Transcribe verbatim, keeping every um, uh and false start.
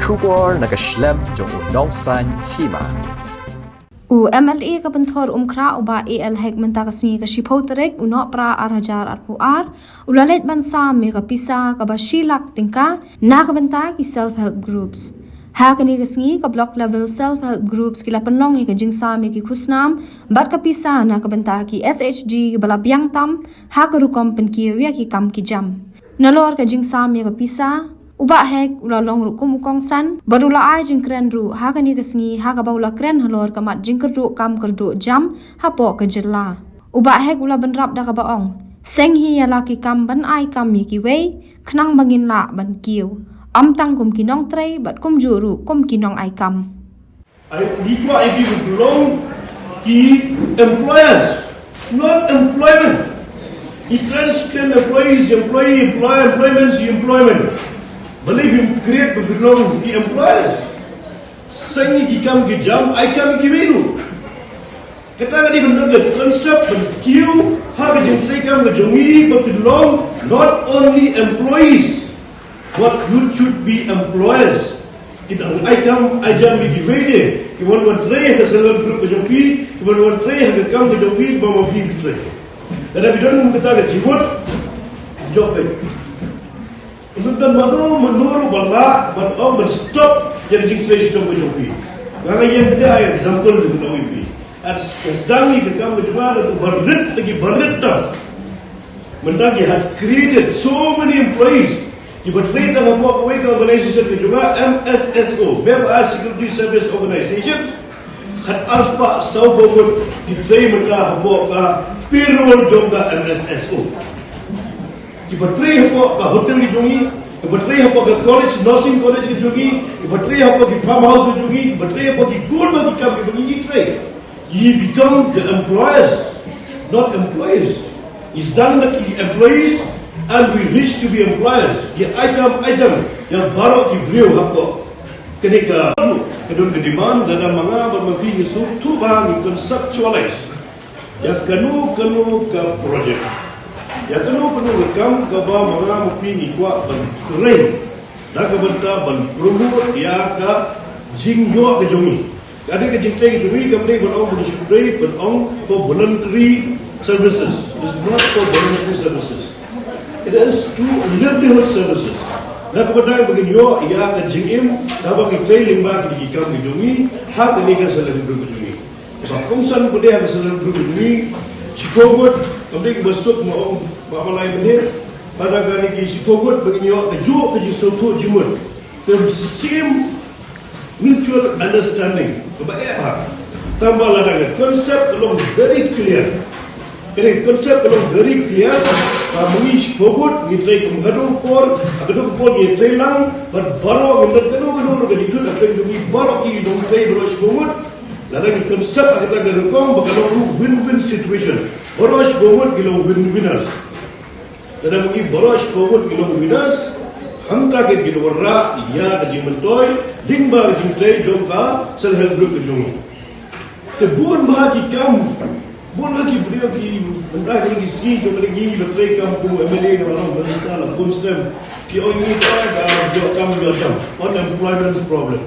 Khubor na ka shlem jong u nongsan hima. U M L A ka Pynthor Umkhrah u Bah A L Hek mynta ka sngi ka shiphew tarik u Nohprah ar hajar arphew ar u la leit ban sam ïa ka pisa kaba shi lak tyngka na ka bynta ki self help groups. Ha kane ka sngi ka block level self help groups ki la pynlong ïa ka jingsam ïa ki khusnam bad ka pisa na ka bynta ki S H G kiba la biang tam ha ka rukom pynkiew ïa ki kam ki jam. Nalor ka jingsam ïa ka pisa, u Bah Hek u la long ruh kum u kongsan bad u la ai jingkren ruh ha kane ka sngi ha kaba u la kren halor ka mat jingkyrduh kam kyrduh jam hapoh ka jylla. U Bah Hek u la bynrap da kaba ong, seng hi ïa la ki kam ban ai kam ïa kiwei khnang ba ngin lah ban kiew, ym tang kum ki nongtrei bad kumjuh ruh kum ki nong ai kam. Ai, ngi kwah ïa ki ba pynlong ki employers, not employment. Ngi kren shi kren employees, employee, employer, employment shi employment. Balei phim create ba pynlong ki employers? Seng ïa ki kam ki jam, ai kam ïa kiwei ruh. Kata ka dei ban don ka concept ban kiew ha ka jingtrei kam ka jong ngi ba pynlong not only employees, but you should be employers. Ki dang ai kam ai jam ïa kiwei de, ki wan wan trei ha ka self help group ka jong phi, ki wan wan trei ha ka kam ka jong phi, ba ma phi trei. Lada phi don kata ka jingmut, jop phi. Ym don mano mano ruh ba lah ban ong ban stop ïa ka jingtrei shitom ka jong phi. Nga nga ïeng kane ai example jong nga ïa phi. At sdang ïa ka kam ka jong nga da ba rit lagi ba rit tam. Mynta ki had created so many employees. Ki ba trei tang hapoh kawei ka organization ka jong nga, M S S O, Member Security Service Organization. Khat arspah sawphew ngut ki trei mynta hapoh ka payroll jong ka M S S O. Ki ba trei hapoh ka hotel ki jong ngi, ki ba trei hapoh ka college, nursing college ki jong ngi, ki ba trei hapoh ki farmhouse ki jong ngi, ki ba trei hapoh ki gun ba ki kam ki ba ngi trei. Ye become the employers, not employees. Ngi sdang da ki employees and we reach to be employers. Ye ai kam ai jam ïa baroh ki briew hapoh. Kane ka, ka don ka demand, lada ma nga bad ma phi ngi sngewthuh ba ngi conceptualize ïa kano kano ka project, ïa kano kano ka kam kaba ma nga ma phi ngi kwah ban trei na ka bynta ban promote ïa ka jingïoh ka jong ngi. Ka dei ka jingtrei ka jong ngi kam dei ban ong ban shu trei ban ong for voluntary services. It's not for voluntary services. It is to livelihood services. Na ka bynta ba ngin ïoh ïa ka jingim, na ba ngin trei lyngba ki kam ki jong ngi ha kane ka self help group ka jong ngi. Ba kongsan ba dei ha ka self help group ka jong ngi, shiphew ngut, kam dei kiba suk ma ong ba ma lai mynne, ba da kane ki shiphew ngut ba ngin ïoh kajuh ka jingsngewthuh jingmut. The same mutual understanding kaba eh bha. Tang ba lada ka concept ka long very clear. Kane ka concept ka long very clear. Ba ma ngi shiphew ngut ngi trei kum kano ka por, ha kano ka por ngi trei lang, bad baroh ngi don kano kano ka jingtut hapdeng jong ngi baroh ki nongtrei baroh shiphew ngut. Lada ngi concept ha kata ka rukom ba ka long win-win situation. Baroh shiphew ngut ki long win-winners. Lada ma ngi baroh shiphew ngut ki long winners, hangta kin kin wanrah ïa ka jingmyntoi lyngba ka jingtrei jong ka self help group ka jong ngi. Te bun bha ki kam, bun bha ki briew ki, mynta ki sngi ki, mynta ki ba trei kam kum M L A, ka la long minister, la bun snem ki ong ngi ka, ka ïoh kam ïoh jam, unemployment problem.